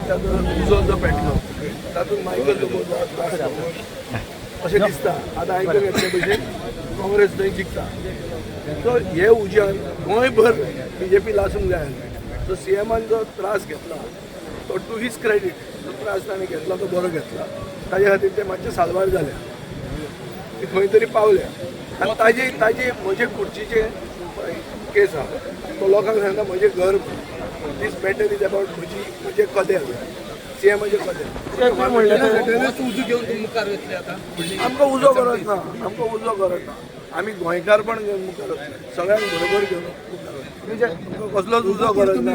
ताजो उजो जो पेटलो तातूंत मायकल लोबो आसलो अशें दिसता. आतां आयकून घेतले भशेन काँग्रेस थंय जिखता. सो हे उज्यान गोंयभर बीजेपी लासूंक जाय आसलें. सो सीएमान जो त्रास घेतला तो टू his credit, जो त्रास ताणें घेतला तो बरो घेतला. ताजे खातीर ते मातशे साल्वार जाले, ती खंय तरी पावल्या. आनी ताजी म्हजे कुर्चीचे केस आहा, तो लोकांक सांगता म्हजें घर. दीस मॅटर is about म्हजी म्हजें कदेल, सीएमाचें कदेल. उजो घेवन तुमी मुखार वतले आतां? आमकां उजो गरज ना, आमकां उजो गरज ना. आमी गोंयकारपण घेवन मुखार वतले, सगळ्यांक बरोबर घेवन मुखार वतले. आमकां कसलोच उजो गरज ना.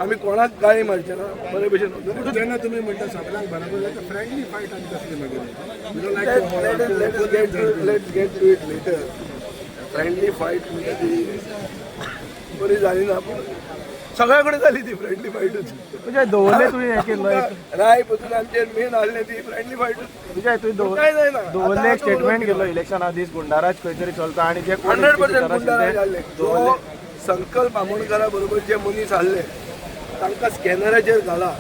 आमी कोणाक गाळी मारचे ना, बरे भशेन वतले. जेन्ना तुमी म्हणटा सगळ्यांक बरोबर जाल्यार फ्रेंडली फायट आनी कसली मागीर? You don't like to Let's get to it later. Friendly fight म्हणटा ती बरी जाली ना, पूण सगळ्या कडेन जाली ती फ्रेंडली फायटूच. विजय, दवर्ले तुवें हें केल्लो एक राय पसून आमचेर मेन आहले ती फ्रेंडली फायटूच. विजय, तुवें काय जायना. दवर्ले एक स्टेटमेंट केल्लो इलेक्शना दीस, गुंडाराज खंय तरी चलता आनी जे कोण 100% भितर आशिल्ले गुंडाराज आहले. जो संकल्प आमोणकरा बरोबर जे मनीस आहले तांकां स्कॅनराचेर घाला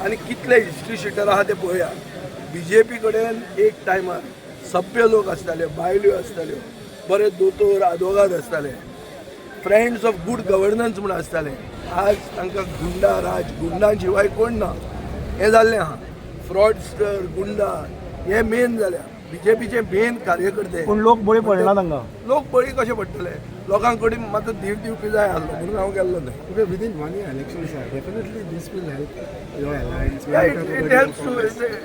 आनी कितले हिस्ट्री शिटर आहा ते पळया. बीजेपी कडेन एक टायमार सभ्य लोक आसताले, बायल्यो आसताल्यो, बरे दोतोर आदवोगाद आसताले, फ्रेंड्स ऑफ गूड गव्हर्नन्स म्हूण आसताले. आज तांकां गुंडा राज, गुंडां शिवाय कोण ना हें जाल्लें आहा. फ्रॉडस्टर, गुंडा हे मेन जाल्या बीजेपीचे मेन कार्यकर्ते. पूण लोक बळी पडना तांकां. लोक बळी कशे पडटले? लोकांक कडेन मातसो धीर दिवपी जाय आसलो म्हणून हांव गेल्लो न्हय. Okay, within one year elections are definitely this will help your alliance. Yeah, it helps to,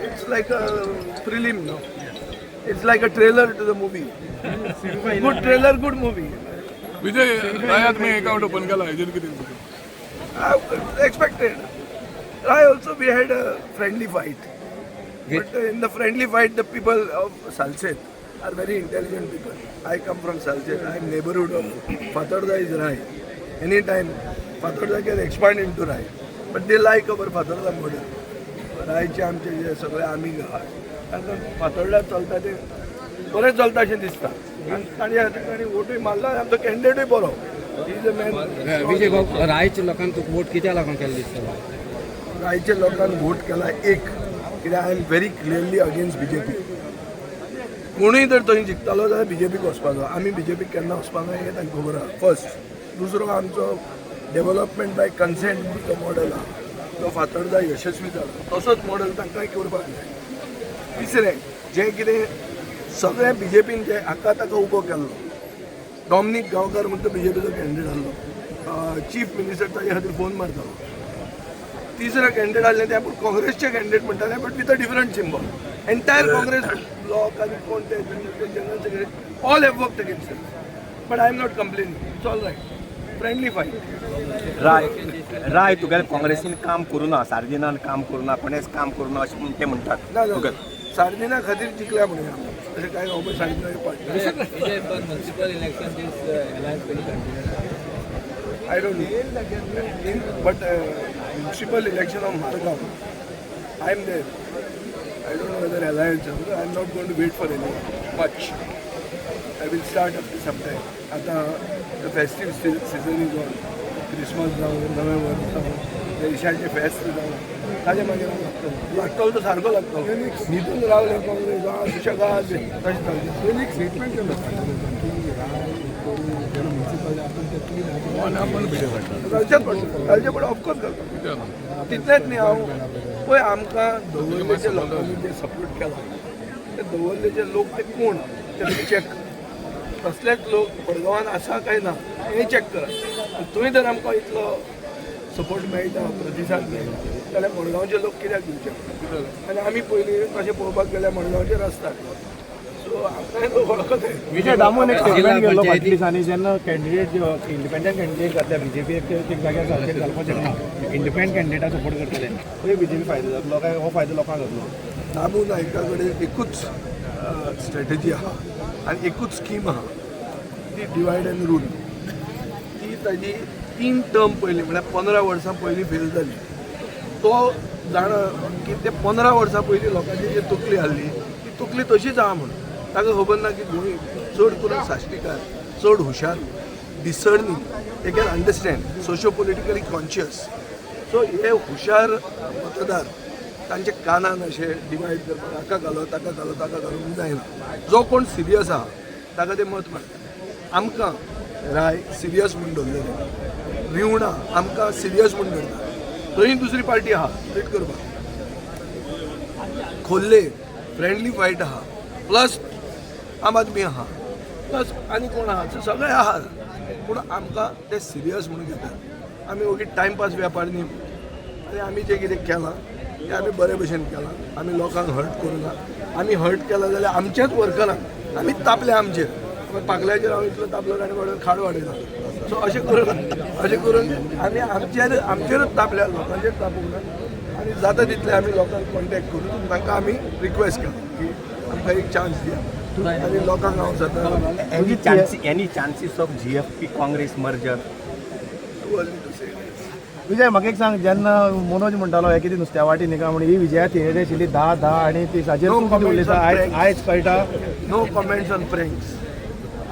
it's like a prelim, no? It's like a trailer to the movie. Good trailer, good movie. Vijay, रायात मी account open केला, हेजेर कितें? I expected. I also, we had a friendly fight. But in the friendly fight, the people of Salcete are very intelligent people. I come from Salcete. I am neighborhood of Fatorda is Rai. Anytime Fatorda can expand into Rai. But they like our Fatorda model. रायचे आमचे जे सगळे आमी आहात तांकां फातोर्डा चलता ते बरें चलता अशें दिसता आनी तांणी खातीर तांणी वोटूय मारला. आमचो कॅन्डिडेटूय बरो, is a man. विजय भाऊ, रायच्या लोकांक तुका वोट कित्याक लागून केल्लो दिसता? रायच्या लोकांनी वोट केला एक कित्याक I am very clearly against BJP. कोणूय जर थंय जिखतालो जाल्यार बीजेपीक वचपाचो. आमी बीजेपीक केन्ना वचपाक ना हें तांकां खबर आहा फर्स्ट. दुसरो, आमचो डेव्हलपमेंट बाय कन्सेंट म्हणून जो मॉडल आहा तो फातोर्डा यशस्वी जाला, तसोच मॉडल तांकांय करपाक जाय. तिसरें, जें कितें सगळें बीजेपीन जे हाका ताका उबो केल्लो, डॉमनीक गांवकार म्हणून तो बीजेपीचो कॅन्डिडेट आसलो, चीफ मिनिस्टर ताजे खातीर फोन मारतालो. तिसरो कॅन्डिडेट आसले ते आपूण काँग्रेसचे कॅन्डिडेट म्हणटाले, but with a different symbol. Entire Congress bloc आनी कोण ते general secretary, all have worked against, but I am not complaining. It's all right, friendly fight. Rai Rai तुगेले काँग्रेसीन काम करूं ना, सार्दिनान काम करूं ना, कोणेच काम करूं ना अशें म्हूण ते म्हणटात. ना ना, सार्दिना खातीर जिखल्या म्हणूया. तशें काय हांव Sardinha part. Vijay, for municipal election this alliance will continue? I don't know. But municipal election of Margao, I am there. I don't know whether alliance, I am not going to wait for anyone much. I will start after some time. आता the festive season is on. Christmas जावं, नवें वर्स जावं, देशाचें फेस्त जावं, ताजे मागीर हांव लागतलो. लागतलो तो सारको लागतलो. न्हिदून रावले काँग्रेस आं सुशेगाद, तशें चलचें. एक स्टेटमेंट केलं की राय जेन्ना म्युनिसिपल आपण ते क्लीन घालचेच पडटा, घालचें पडटा, ऑफकोर्स घालता. तितलेंच न्ही, हांव पळय आमकां दवर्लेच्या लोकांनी जे सपोर्ट केला ते दवर्लेचे लोक ते कोण ते तुमी चॅक, तसलेच लोक मडगांवान आसा काय ना हें चॅक करा. आनी थंय जर आमकां इतलो सपोर्ट मेळटा, प्रतिसाद मेळटा जाल्यार मडगांवचे लोक कित्याक दिवचे? आनी आमी पयलीं तशें पळोवपाक गेल्यार मडगांवचेर आसतात, सो आमकांय लोक वळखताय. विजय, दामून एक स्टेटमेंट केल्लो पंचायती- फाटल्या दिसांनी, जेन्ना कॅन्डिडेट, इंडिपेंडंट कॅन्डिडेट घातल्या बीजेपी एक जाग्यार सारकें घालपाक शकना, इंडिपेंडंट कॅन्डिडेटा सपोर्ट करतले, खंय बीजेपी फायदो जातलो काय हो फायदो लोकांक जातलो? दामू नायका कडेन एकूच स्ट्रेटजी आहा आनी एकूच स्कीम आहा, ती डिवायड अँड रूल. ती ताजी 3 टर्म पयलीं म्हळ्यार 15 वर्सां पयलीं फेल जाली. तो जाणा की ते 15 वर्सां पयलीं लोकांची जी तकली आहली ती तकली तशीच आहा म्हणून. ताका खबर ना की गोंय चड करून साश्टीकार चड हुशार, discerning, they can understand, socio politically conscious. So हे हुशार मतदार तांच्या कानान अशें डिवायड करपाक हाका घालो ताका घालो ताका घालो म्हणून जायना. जो कोण सिरियस आहा ताका ते मत मारता. आमकां राय सिरियस म्हूण दवरलेले, रिवणा आमकां सिरियस म्हूण धरता. थंय दुसरी पार्टी आहा स्प्लीट करपाक. खोल्ले फ्रेंडली फायट आहा, प्लस आम आदमी आहा, प्लस आनी कोण आहा, सगळे आहा. पूण आमकां ते सिरियस म्हणून घेतात. आमी ओगी टायमपास व्यापार न्ही. आनी आमी जें कितें केलां तें आमी बरे भशेन केलां. आमी लोकांक हर्ट करूं ना. आमी हर्ट केलां जाल्यार आमच्याच वर्करांक आमी तापले आमचेर. पाकल्याचेर हांव इतलो तापलो ताणें वाडोवन खाड वाडयला. सो अशें करून आमी आमचेरच तापल्या, लोकांचेर तापूंक ना. आनी जाता तितले आमी लोकांक कॉन्टेक्ट करून तांकां आमी रिक्वेस्ट केला की आमकां एक चान्स दिया. आनी लोकांक हांव सदां Any chances of GFP Congress merger? Too early to say. Vijay, म्हाका एक सांग, जेन्ना मनोज म्हणटालो हे कितें नुस्त्या वाटी न्ही काय म्हण, ही विजया थिएटर आशिल्ली 10-10 आनी 30 हाजेर तूं कितें उलयता? आयज कळटा. No comments on pranks.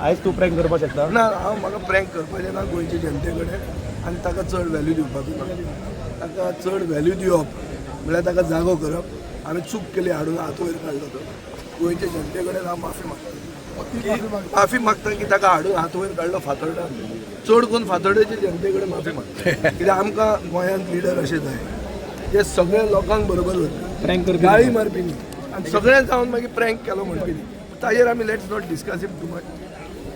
आयज तूं प्रँक करपाक शकता? ना, हांव म्हाका प्रँक करपाचें ना गोंयचे जनते कडेन. आनी ताका चड व्हॅल्यू दिवपाक ना. ताका चड व्हॅल्यू दिवप म्हळ्यार ताका जागो करप. आमी चूक केली हाडून हात वयर काडलो तो. गोंयचे जनते कडेन हांव माफी मागता, माफी मागता की ताका हाडून हात वयर काडलो फातोर्डा. चड करून फातोर्डेचे जनते कडेन माफी मागता, कित्याक आमकां गोंयांत लिडर अशें जाय जे सगळे लोकांक बरोबर व्हरपी, गाळी मारपी न्ही. आनी सगळें जावन मागीर प्रँक केलो म्हणपी न्ही. ताजेर आमी let's not discuss it too much.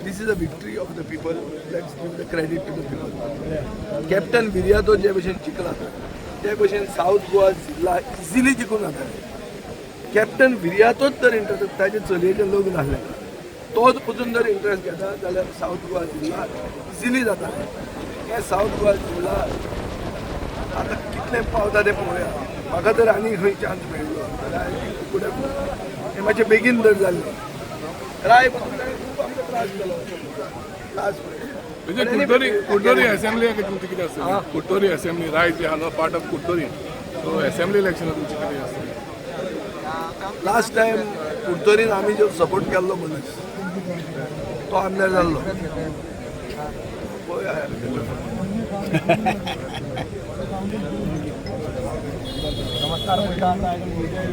This is a victory of the people. Let's give the credit to the people. Captain Viriato जे भशेन जिखला ते भशेन सावथ गोवा जिल्ला इजिली जिखून जाता. कॅप्टन विरियातोच जर इंट्रस्ट, ताजे चलयेचें लग्न आसलें, तोच पसून जर इंट्रस्ट घेता जाल्यार सावथ गोवा जिल्ला इजिली जाता. हे सावथ गोवा जिल्ला आतां कितलें पावता तें पळोवया. म्हाका तर आनी खंय चान्स मेळ्ळो जाल्यार फुडें हें मातशें बेगीन जर जाल्लें राय पसून ताणें खूब आमकां त्रास केलो लास्ट. म्हणजे कुडतरी असेंब्ली तुमची कितें आसतली? कुडतरी असेंब्ली राय जी आहा part of Curtorim, so assembly इलेक्शनां तुमची कितें आसतली? लास्ट टायम कुडतरीन आमी जो सपोर्ट केल्लो मनीस तो आमदार जाल्लो. पळोवया. नमस्कार.